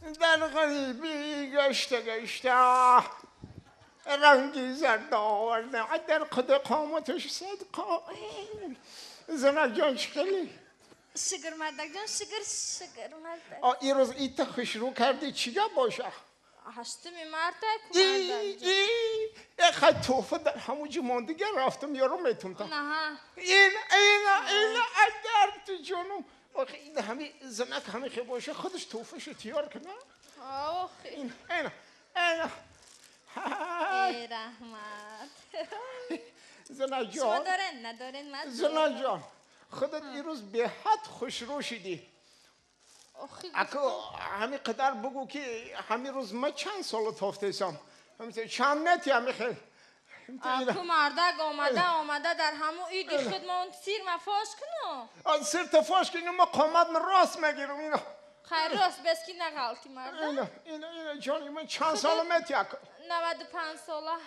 Дар ғариби гашта гашта ранги зард оварда дар қад қоматаш садқа. Занак ҷон, чӣ хеле? Шукр, мардак ҷон, шукр, шукр, мардак. Ин рӯз ита хушрӯ кардӣ, чӣ гап боша? 8 марта ку, мардак ҷон. Хай, туҳфа дар ҳамун ҷо мондига, рафтам ёром метум та. Ин ин ин агар ту ҷонум. Охи, ин ҳами занак ҳами хе боша, худаш туҳфашу тиёр кна. Охи. Ин ин ин. Эй, раҳмат. Занак шумо ҷон. Дорен надорен, ман занак ҷон, худат ирӯз беҳад хушрӯ шидӣ. Охи. Аку ҳами қадар бугӯ, ки ҳами рӯз ма чанд сола тофтесам? Чанд мети ҳами хел? Аку, мардак, омада омада дар ҳаму иди худ ма он сир ма фош куну. Сирта фош кунӣ, ма қомат ма рост мегирам ино. Хайр, рост бес ки нағалти, мардак. Ина ина ина, ҷони ман, чанд сола мети, аку? 95 сола.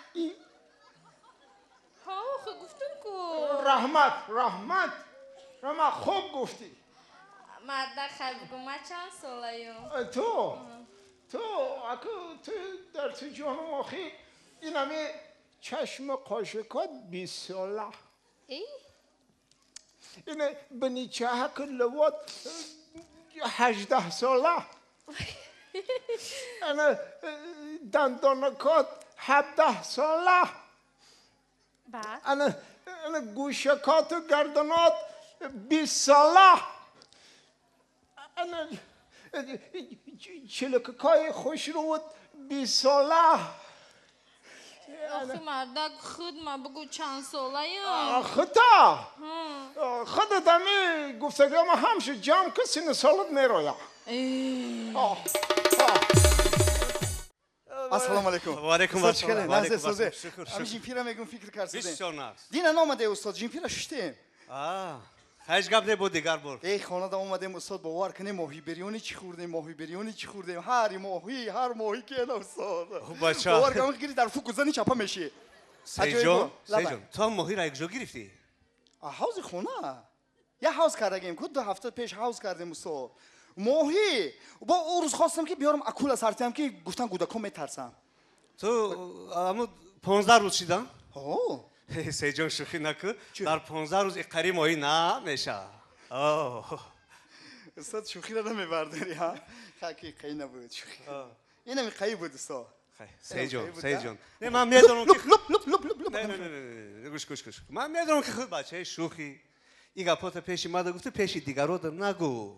Ҳа, охи, гуфтум ку. Раҳмат, раҳмат, раҳмат, хуб гуфтӣ. Мардак, хай бугу, ма чанд солаю? Ту аку, ту дар ту ҷонум, охи, ин ҳами чашми қошикот 20 сола. Эй. Ина биничаҳаку лавот 18 сола. Ана дандонакот 17 сола. Баъд? Ана гӯшакоту гарданот 20 сола. Ана чилакакои хушрӯд 20 сола. Охи, мардак, худ ма бугу, чанд солаю? Хута худат ҳами гуфтагиама ҳамшу ҷамъ ку, сину солат мероя. Ассалому алайкум. Ва алайкум Устод, чӣ ассалом. кардем? Ва алайкум Назде созе. ассалом. Шукр, Ҳами шукр. Жинфира мегум, фикр карсудем. Бисёр нағз. Дина номаде, устод, жинфира шуштем. Ҳеҷ гап небуд, дигар бор. Эй, хонада омадем, устод, бовар кунем, моҳи бирёни чӣ хӯрдем, моҳи бирёни чӣ хӯрдем. Ҳар моҳӣ, ҳар моҳӣ кена, устод. Бача. Бовар кунем, гири дар фуку зани чапа меши. Сейҷон, Аҷоибо. Лаба. Сейҷон, ту ҳам моҳиро якҷо гирифтӣ? А ҳавзи хона. Я ҳавз кардагем, ку 2 ҳафта пеш ҳавз кардем, устод. Моҳӣ. Бо ӯ рӯз хостам, ки биёрам акула сартиям, ки гуфтан гудакон метарсам. Ту аму 15 рӯз шидан? Ҳо. Сейҷон, шӯхӣ накун. Чӣ? Дар 15 рӯз иқари моҳӣ намешавад. Устод, шӯхиро намебардорӣ, ҳа? Хаки қай набуд шӯхӣ. Инами қай буд, устод. Сейҷон, буд, Сейҷон. Не, ман медонам, ки Луп, луп, луп, луп, луп, луп. Не, не, не, не, гӯш, гӯш, гӯш. Ман медонам, ки худ бачаи шӯхӣ. И гапота пеши мада гуфтӣ, пеши дигарода нагӯ.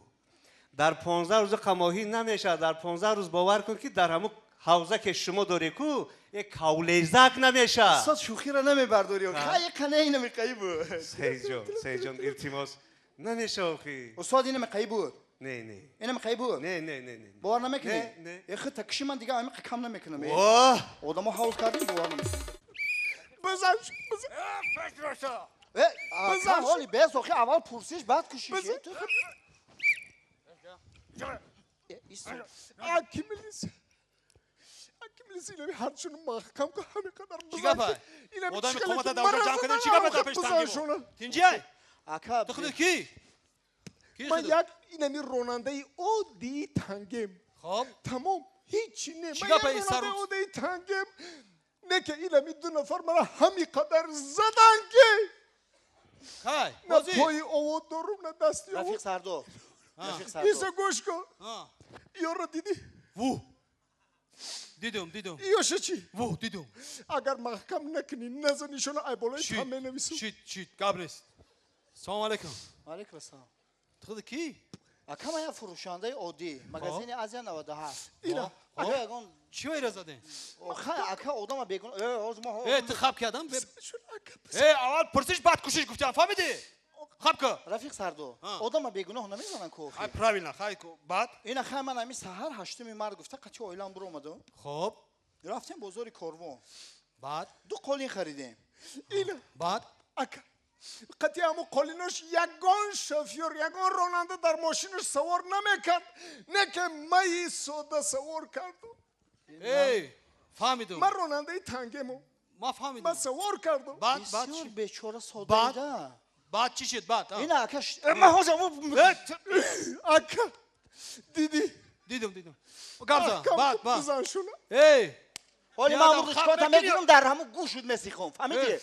Дар 15 рӯз қамоҳӣ намешавад. Дар 15 рӯз, бовар кун, ки дар ҳамун ҳавза, ки шумо дорӣ ку, як кавлезак намешавад. Устод, шӯхиро намебардорӣ. Хай, қане инами қай буд. Сейҷон, Сейҷон, илтимос. Намешавад охи. Устод, инами қай буд. Не, не. Инами қай буд. Не, не, не, не. Бовар намекунӣ? Не, не. Э, худ такши ман дига ами кам намекунам. Оҳ! Одамо ҳавз кардем, бовар намекунам. Бизан, бизан. Э, Бизан. ҳоли бес, охи, аввал пурсиш, баъд кушиш. Бизан. Э, исто. Аки милис. Аки милис, инами ҳарчуну маҳкам ку, ҳами қадар Чӣ гапа? Инами Одами чӣ қомата хеле дар оҷо ҷамъ кардем, чӣ гапа дар пеш бизан танги шуна. мо? Тинҷиай? Ака, Ту худат кӣ? Кӣ Ман худат? як инами ронандаи оддии тангем. Хоб. Тамом, ҳичи не. Чӣ Ман гапа як ин сару? ронандаи оддии тангем. Не ки инами ду нафар мара ҳами қадар задан, ки Хай, на бозӣ. пои овод дорум, на дасти Рафиқ овод. Сардор. Рафиқ Иса, Сардор. гӯш кун. Ёро дидӣ? Ву. Дидум, дидум. Ёша чӣ? Ву, дидум. Агар маҳкам накунӣ, назанишона, ай болои Шит, там менависум. шит, шит, гап нест. Салом алейкум. Алейкум ассалом. Ту худат кӣ? Ака, ман як фурӯшандаи оддӣ, магазини Азия 97. Ина. Ака, ягон Чӣ вайра задем? Хай, ака, одама бегун. Э, ҳозир мо Э, ту хаб кардам? Ака, Э, аввал пурсиш, баъд кушиш гуфтам, фаҳмидӣ? Хаб ку. Рафиқ Сардор, одама бегуноҳ намезананд ку, охи. Хай, правильно, хай ку. Баъд? Ина, хай, ман ҳами саҳар 8 март гуфта қати оилам буромадам. Хоб. Рафтем бозори Корвон. Баъд? Ду қолин харидем. Ина. Баъд? Ака, қати ҳамун қолинош ягон шофёр, ягон ронанда дар мошинаш савор намекард, не ки майи сода савор кардум. Эй, фаҳмидум. Ман ронандаи тангему. Ман фаҳмидум. Ман савор кардум. Баъд, баъд Бисёр чӣ? бечора Баъд? содаида. Баъд чӣ шуд? Баъд? Ина, ака, ман ҳозир Э, Ака, дидӣ? Дидам, дидам. Гап зан, баъд, баъд. Бизан шуна. Эй! ҳоли ман амрӯз чикота мекунам дар ҳамун гӯшуд месихом. Фаҳмидӣ?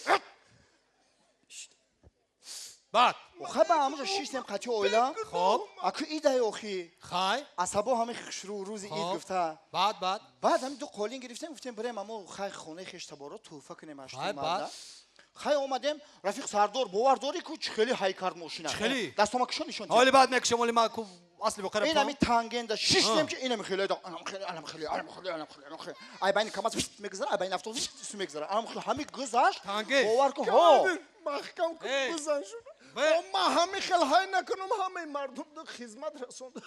Баъд. Охай ба ҳамуҷо шиштем қати оила. Хоб. Аку идай охи. Хай. Асабо ҳами хушрӯ рӯзи ид гуфта. Баъд, баъд. Баъд ҳами ду қолин гирифтем, гуфтем бирем амо хай хонаи хештаборо тӯҳфа кунем ҳаштум марда. Хай омадем, рафиқ сардор бовар дорӣ ку чӣ хеле ҳай кард мошина. Чӣ хеле? Дастома кишон нишон. Ҳоли баъд мекушам, ҳоли ман ку асли воқеа. Ин ҳами тангенда шиштем ки инами хеле анам хеле анам хеле анам хеле анам хеле анам хеле. Ай байни КамАЗ мегузара, ай байни автобус мегузара. Анам хеле ҳами гузашт. Танген. Бовар ку ҳо. Маҳкам кун бизан шуна. Ман ҳами хел ҳай накунам, ҳамаи мардум хизмат расонда.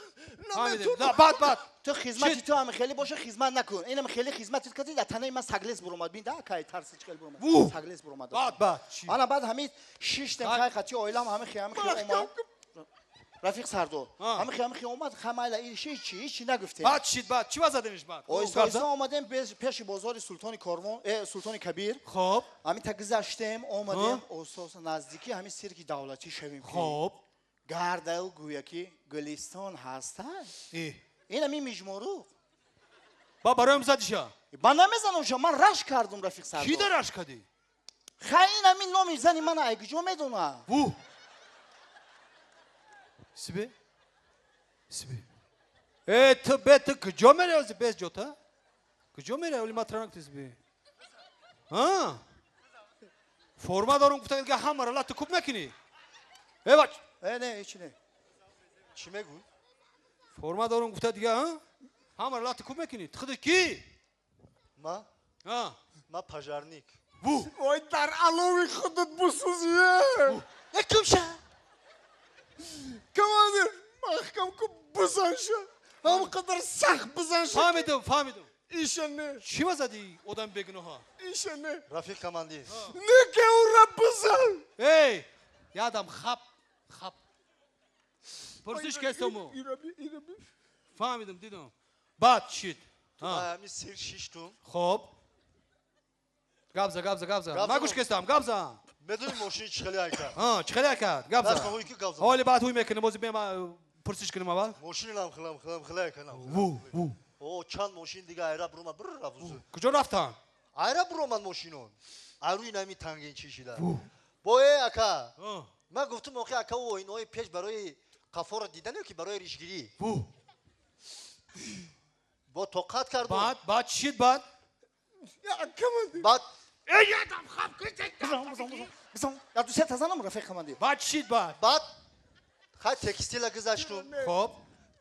Наметунам. Баъд, баъд. Ту хизмати ту ҳами хеле боша, хизмат накун. Инам хеле хизмати кардӣ, дар танаи ман саглес буромад. Бин да кай тарси чӣ хел буромад. Саглес буромад. Баъд, баъд. Ана баъд ҳами шиштем хай қати оилам ҳами хе ҳами хе омад. Рафиқ сардор. Ҳами хе ҳами хе омад, хай майла ин ши чи ҳеч нагуфтем. Баъд шид, баъд чӣ вазадемиш баъд? Оҳиста оҳиста омадем пеши бозори Султони Корвон, Султони Кабир. Хоб. Ҳами та гузаштем, омадем оҳиста оҳиста наздики ҳами сирки давлатӣ шавем. Хоб. Гардаю гӯя ки Гулистон ҳаста. Ин ҳами мижморуқ. Ба бароям задиша? Ба намезанам ша, ман рашк кардум рафиқ сардор. Ки да рашк кардӣ? Хай ин ҳами номи зани мана ай куҷо медона? Ву. Сибе? Сибе. Э, ту бе ту куҷо мерӣ ози без ҷота? Куҷо мерӣ? Оли матранак ту сибе. Ҳа? Форма дорум гуфта ки ҳамаро лату куб мекунӣ. Э бач. Э не, ҳеч не. Чӣ мегӯ? Форма дорум гуфта дига, ҳа? Ҳамаро лату куб мекунӣ. Ту худат кӣ? Ма? Ҳа. Ма пожарник. Ву. Вой дар алови худат бисӯзӣ. Э кумша. Командир, маҳкам ку бизан ша. Ҳам қадар сахт бизан ша. Фаҳмидам, фаҳмидам. Иша не. Чӣ вазади одам бегуноҳа? Иша не. Рафиқ командир. Не ки ура бизан. Эй, ядам хап, хап. Пурсиш кестому. Фаҳмидам, дидам. Баъд чид? Ҳами сир шиштум. Хоб. Гап зан, гап зан, гап зан. Ман гӯш кестам, гап зан. Медонӣ мошини чӣ хеле ай кард? Ҳа, чӣ хеле ай кард? Гап зан. Даст ҳуй ки гап зан. Ҳоли баъд ҳуй мекунем, бози бем пурсиш кунем аввал. Мошини лам хелам хелам хеле ай кардам. Ву, ву. О, чанд мошин дига айра буромад, бир рафт. Куҷо рафтан? Айра буромад мошинон. Айрӯи нами танген чӣ шида. Бо э ака. Ман гуфтум охи ака о инои пеш барои қафоро дидан ё ки барои ришгирӣ? Ву. Бо тоқат кардум. Баъд, баъд чӣ шид баъд? Баъд Эй ядам хап кун. Бизан, бизан, бизан. Бизан. Я ду се та занам рафиқ командир. Баъд чӣ шид баъд? Баъд хай текстила гузаштум. Хоб.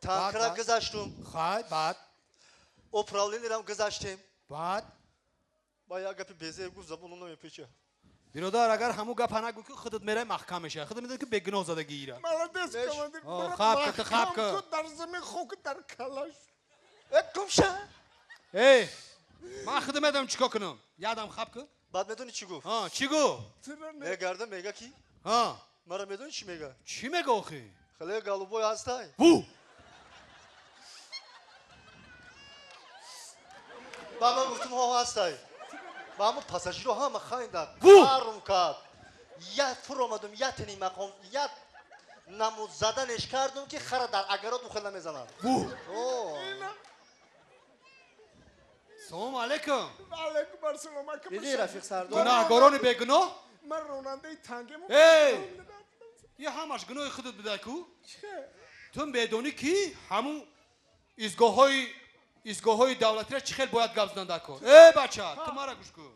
Танкра гузаштум. Хай, баъд. Управлениерам гузаштем. Баъд. Ба як гапи безеб гуфт, забоном намепеча. Биродар, агар ҳамун гапа нагӯ ки худат мерай маҳкам мешавӣ. Худат медонӣ ки бегуноҳ задагӣ ира. Молодец, командир. Хап ку, хап ку. Дар замин хок дар калаш. Э кумша. Эй, ман худам медонам чӣ кор кунам. Ядам хап ку. Баъд медонӣ чӣ гуфт? Ҳа, чӣ гуфт? Мегарда мега ки? Ҳа. Мара медонӣ чӣ мега? Чӣ мега охи? Хеле голубой ҳастай. Ву. Ба ман гуфтум ҳо ҳастай. Ба ҳамон пассажиро ҳама хайнда. Ву. Қарм кард. Я фуромадум, я тини мақом, я намуд заданеш кардум ки хара дар агарот ухел намезанад. Ву. О. Салом алейкум. Алейкум ассалом. Диди рафиқ сардор. Гунаҳгорони бегуноҳ? Ман ронандаи тангем. Эй! Я ҳамаш гуноҳи худат буда ку? Ту медонӣ ки ҳамун истгоҳҳои давлатиро чӣ хел бояд гап задан дар кор? Эй бача, ту мара гӯш кун.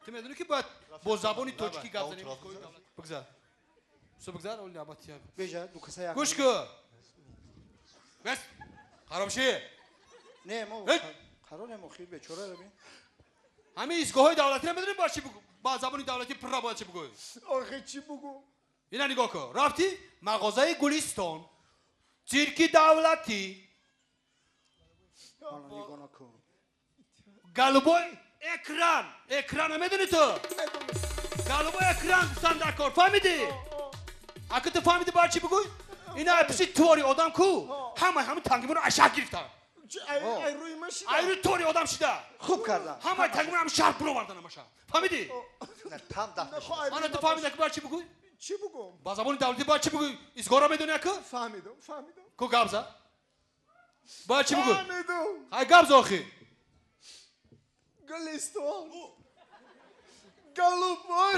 Ту медонӣ ки бояд бо забони тоҷикӣ гап занем? Бигзар. Су бигзар, оли абатия. Бежа, ду каса як. Гӯш кун. Бес. Харобши. Не, мо қарорем охи бечора ро бин. Ҳамин истгоҳҳои давлатиро медонӣ бояд чӣ бигӯ? Ба забони давлатӣ пурра бояд чӣ бигӯӣ? Охи чӣ бигӯ? Ина нигоҳ кун. Рафтӣ мағозаи Гулистон, цирки давлатӣ, голубой экран. Экрана медонӣ ту? Голубой экран гуфтан дар кор. Фаҳмидӣ? Ака ту фаҳмидӣ бояд чӣ бигӯй? Ина пиши твори одам ку? Ҳама ҳамин тангимонро ашак гирифтан. Ай рӯи ман шида. Ай рӯи твори одам шида. Хуб кардан. Ҳамаи тангимонро ҳам шаҳр буровардан ҳамаша. Фаҳмидӣ? Там даф мешавад. Ана ту фаҳмидӣ ки бояд чӣ бигӯй? Чӣ бигӯм? Ба забони давлатӣ бояд чӣ бигӯй? Изгоҳро медонӣ ака? Фаҳмидам, фаҳмидам. Ку гап зад? Ба чӣ бигӯ? Фаҳмидум. Ҳай, гап зо охи. Гулистон. Голубой.